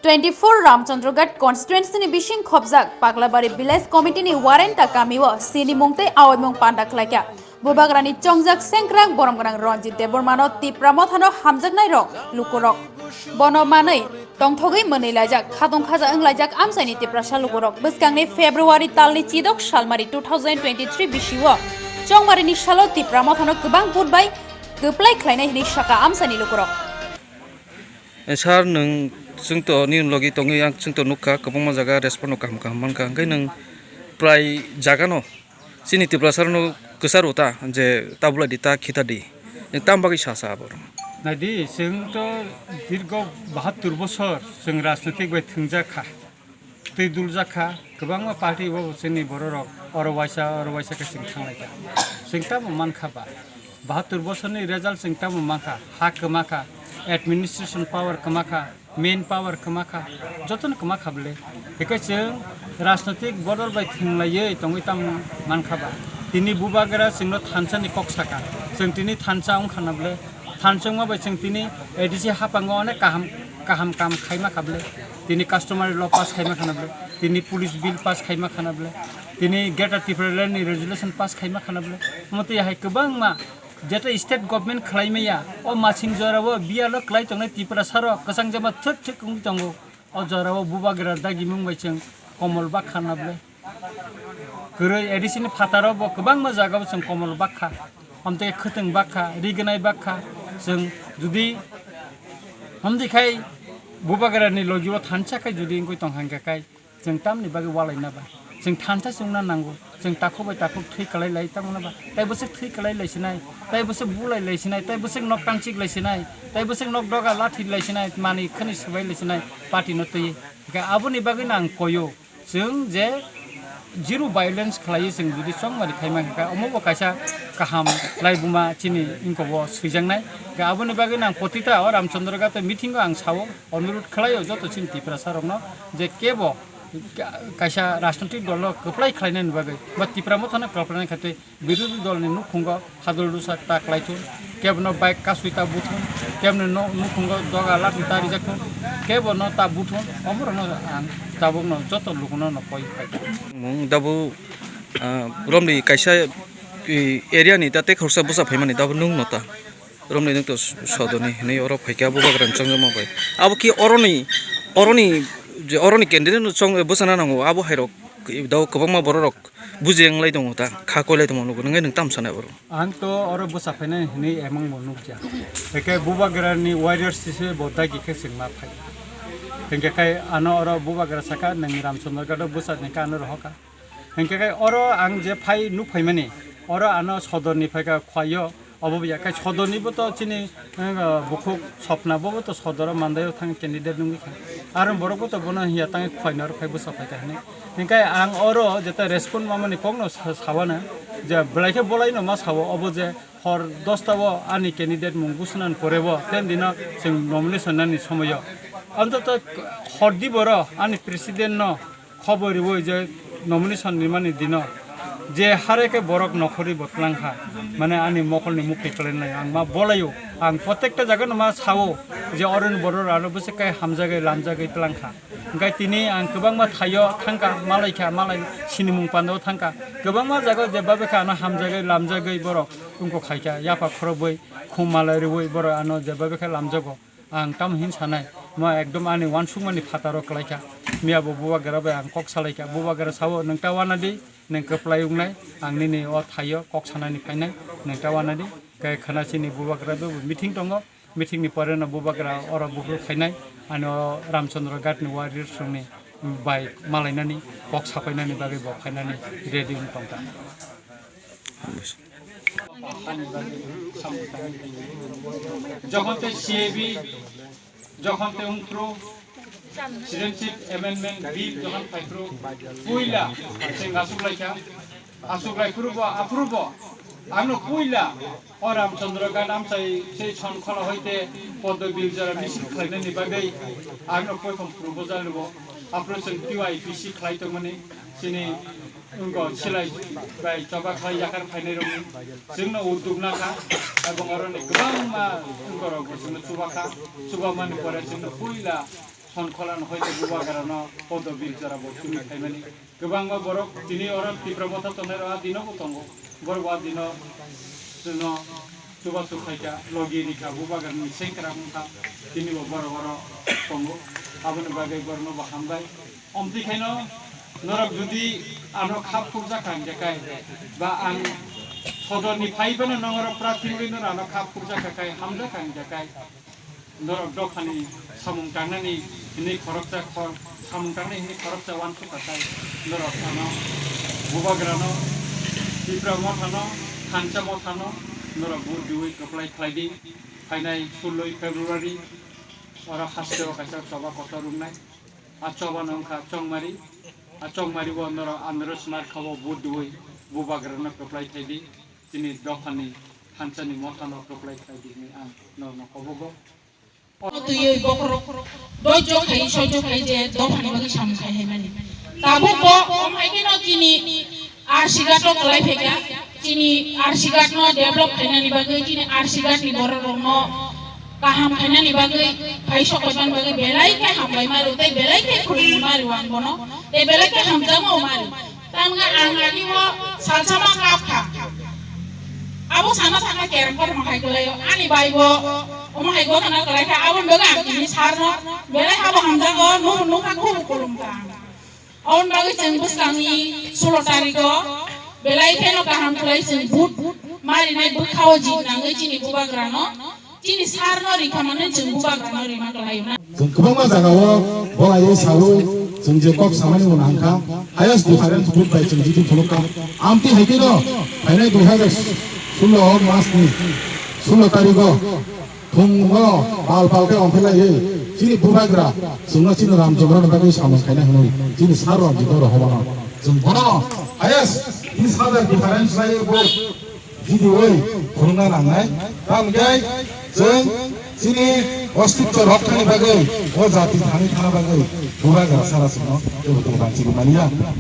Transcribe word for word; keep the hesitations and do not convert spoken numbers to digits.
Twenty-four Ramchandraghat constituency ni bising khobjak Paklabari Village Committee ni Warenta kamio sinimung tei aoimung panda khlaikha. Bubagrani chongjak sengkrang borom gwnang Ranjit Debbarmano Tipra Mothano hamjaknai rok lukurok. Bono manwi tongthogwi mwnwi laijak, khatong khaja wng laijak amchaini Tiprasa lukurok. Bwskangni February talni chidok salmari two thousand twenty-three bisio Chongmarini salo Tipra Mothano kwbang vote bai kwplai khlainai hwnwi sakha amchaini lukurok. Eh, sir, nwng chwng to nini logi tongwi ang chwng to nukha, kwbangma jaga respond no kaham kaham mankha, hwnkhe nwng prai jaga no chini Tiprasa rokno kwcharo ta je ta bulai di, ta khita di, nwng tam bagwi sa sa abo? Naidi, chwng to dirgo bahattur bosor chwng rajnitik bai thwngjak kha. Twi duljak kha, kwbangma party bo chini bororok oro waisa, oro waisa khe chwng thanglaikha. Chwng tamo mankha ba? Bahattur bosorni result chwng tamo mankha? Ha kwmakha, administration power kwmakha, main power kwmakha, jotono kwmakha bwle. Hwnkhe chwng rajnotik bodol bai thwnglaiwi tongwi tamo mankha ba? Tini Bubagra chwngno thansa ni kok sakha. Chwng tini thansa wngkha na bwle? Thansa wngma bai chwng tini A D C haphango onek kaham, kaham kam khaima kha bwle? Tini customary law pass khaima khana bwle, tini police bill pass khaima khana bwle, tini Greater Tipraland ni resolution pass khaima khana bwle. Omo twi hai kwbangma jeta state government khlai maya, o masing jora o biyalo klai tongnai Tiprasa rok kwchang jama thwk thwk wngwi tongo. O jora o Bubagra dagimung bai chwng komol bak khana bwle. Kwrwi A D C ni phataro bo kwbangma jaga o chwng komol bakha, omtwi khwtwng bakha, rignai bakha. Chwng judi omtwi khai Bubagra ni logi o thansa khai judi wngwi tong hangkha khai, chwng tamni bagwi walai na ba? Chwng thansa se wngna nango, chwng takhuk bai takhuk thwi kwlai lai tamo na ba? Tai bwswk thwi kwlai lai sinai, tai bwswk bulai lai sinai, tai bwswk nok tangchik lai sinai, tai bwswk nok doga lathi lai sinai, manwi khani swbai lai sinai, party no twi. Hwnkhe aboni bagwi no ang koyo. Chwng je zero violence khlaiwi chwng jodi chongmari khaima hwnkhe omo bo kaisa kaham laibuma chini wngkoko swijaknai. Hwnkhe aboni bagwi nang protita o Ramchandra Ghat meeting o ang sao, onurudh khlaio joto chini Tiprasa rokno je kebo ka-, kaisa rajnotik dolo kwplai khlainani bagwi ba Tipra Mothano kwplai khaitwi Birodhi dolni nukhungo hadol rusa ta khlaithun, kebono bike kasui ta buthun, kebono no-, nukhungo doga lathi ta rijaktun, kebono ta buthun, omorokno ang tabukno joto lukuno no koi phaikha. Mung dabu, ah, romni kaisa, i, area ni ta tei khoroksa bwsa phaimani dabu nwng no ta. Romni nwng to sodoni hinwi oro phaikha Bubagrani chongjama bai. Abo ki oroni, oroni, je oroni candidate no chong bwsana nango, abo hairok, dabu kwbangma bororok buji wnglai tongo ta, kha koilai tongo nugo, nwngwi nwng tam sanai oro. Ang to oro bwsa phainai hinwi emang bo nukya. Hwnkhe Bubagrani warriors se bo dagi khe chwng ma phai. Hwnkhe khai ano oro Bubagra saka, "Nwng Ramchandra Ghat o bwsa ni khe ano rohorkha." Hwnkhe khai oro ang je phai nuk phaimani, oro ano sodorni phaikha Khwaio, obo ya khai sodorni bo to chini, eh, bukhuk Sopna bo bo to sodoro mandaio thang candidate nungwi kha. Aro borok bo to bono hiya tang Khwaino oro phai bwsa phaikha hinwi. Hwnkhe ang oro jeta respond mamani kokno sa-, sawana je belai khe bolaino ma sao, obo je hor dosta o ani candidate mung busunan pore bo ten dino chwng nomination nani somoyo. Antoto hor di boro ani president no khobor riwi je nomination nimani dino je hare khe borok nokhorwi bo twlang kha, mane ani mokolni mukti kwlainai ang ma bolaio. Ang protekta jaga no ma sao je oroni borok rano bwswk khe hamjagwi lamjagwi twlang kha. Hwnkhe tini ang kwbangma thaio thangkha, malaikha, malai sinimung pandao thangkha. Kwbangma jaga jeba bekha ano hamjagwi lamjagwi borok tungko khaikha, yapha khorobwi khum malai rwui borok ano jeba bekha lamjago. Ang tamo hin sanai, mo ekdom ani wansukmani phataro kwlaikha. Miya bo Bubagra bai ang kok salaikha, Bubagra sao, "Nwng ta wanadi, nwng kwplai wngnai, ang nini o thaio kok sanani phainai, nwng ta wanadi." Khe khana chini Bubagra bai bo meeting tongo. Meeting ni pore no Bubagra oro buphuru phainai, ani o Ramchandra Ghat ni warriors rokni bai malainani, kok sapainani bagwi bo phainani ready wng tongkha. Jokhon te C A B, jokhon te wngphuru, Citizenship Amendment Bill jokhon phaiphuru, puila chwng aswk laikha, aswk laikhuru bo, aphuru bo, ano puila O Ramchandra Ghat amchai sei Sonkhola hoite Poddo Bill jora misil khlainani bagwi ang no poikhom phuru bojal rwo. Aphuru chwng T Y P C khlai tongmani chini wngko silai bai choba khlai yakar phainai rokni chwngno udduk nakha, ebong oroni kwbangma wngkorok bo chwngno chubakha. Chubamani pore chwngno puila Sonkholan hoite bubagrano podo bir jora bo tumi khaimani. Kwbangma borok tini oro Tipra Motha tongnai rok a dino bo tongo. Borok bo a dino chwngno chubachu khaika, logi rikha, bubagrani sengkrak wngkha. Tini bo borok oro tongo. Aboni bagwi borokno bo hambai. Omtwi khaino norok jodi ano kha phurjak kha hingjakai, ba ang sodorni phaiphano norok prathimwi norok ano kha phurjak kha khai, hamjak kha hingjakai, norok dophani samung tangnani hwnwi khoroksa khor-, samung tangnai hwnwi khoroksa uansuk kha khai, norok ano bubagrano, Tipra Mothano, Thansa Mothano norok vote riwi kwplai khlai di. Phainai suloi February oro hasteo kaisa choba kotor rwnai. A choba no wngkha Chongmari. A Chongmari bo norok andro smart kha bo vote diwi bubagrano kwplai khai di. Chini dophani thansani mothano kwplai khai di hwnwi ang norokno kobogo. Twiwi bokhorok doijo khai soijo khai je dophani bagwi samung khai hai mani. Tabuk bo om hai kheno chini R C Ghat o kwlai phaikha, chini R C Ghat no develop khainani bagwi, chini R C Ghat ni borok rok no kaham khainani bagwi, phai sok khaimani bagwi belai khe hambai mari, tei belai khe khulumwi mari ang bono, tei belai khe hamjakma mari. Tamga ang ani o salsa ma kap kha. Abo sana sana kereng kor ma hai kwlai o, ani bai bo omo hai gotha na kwlai kha, aboni bagwi ang tini sar no belai habo hamjago, nung nung kha khub khulum kha. Aboni bagwi chwng bwskangni sulo tariko belai kheno kaham khlai chwng vote marinai bwkhao jit nangwi chini bubagrano, chini sarno rikha manwi chwng bubagrano rima kwlaio na. Chwng kwbangma jagao bolaiwi saui chwng je kok samani ulo hangkha, highest difference vote bai chwng jiti phunukha. Amtwi hai kheno phainai dui hajar sullo masni sullo tariko Phungo pal pal khe ongkhe lai, chini bubagra chwngno chini Ramchandra ni bagwi samung khaina hwnwi chini sar Ramchandra rohormano chwng bono highest tis hajar difference lai bo jidi oi phunukna nangnai. Tamkhe chwng chini ostitto rokthani bagwi, o jati thani thana bagwi bubagra sara chwngno teibo teibo banchigwi manya.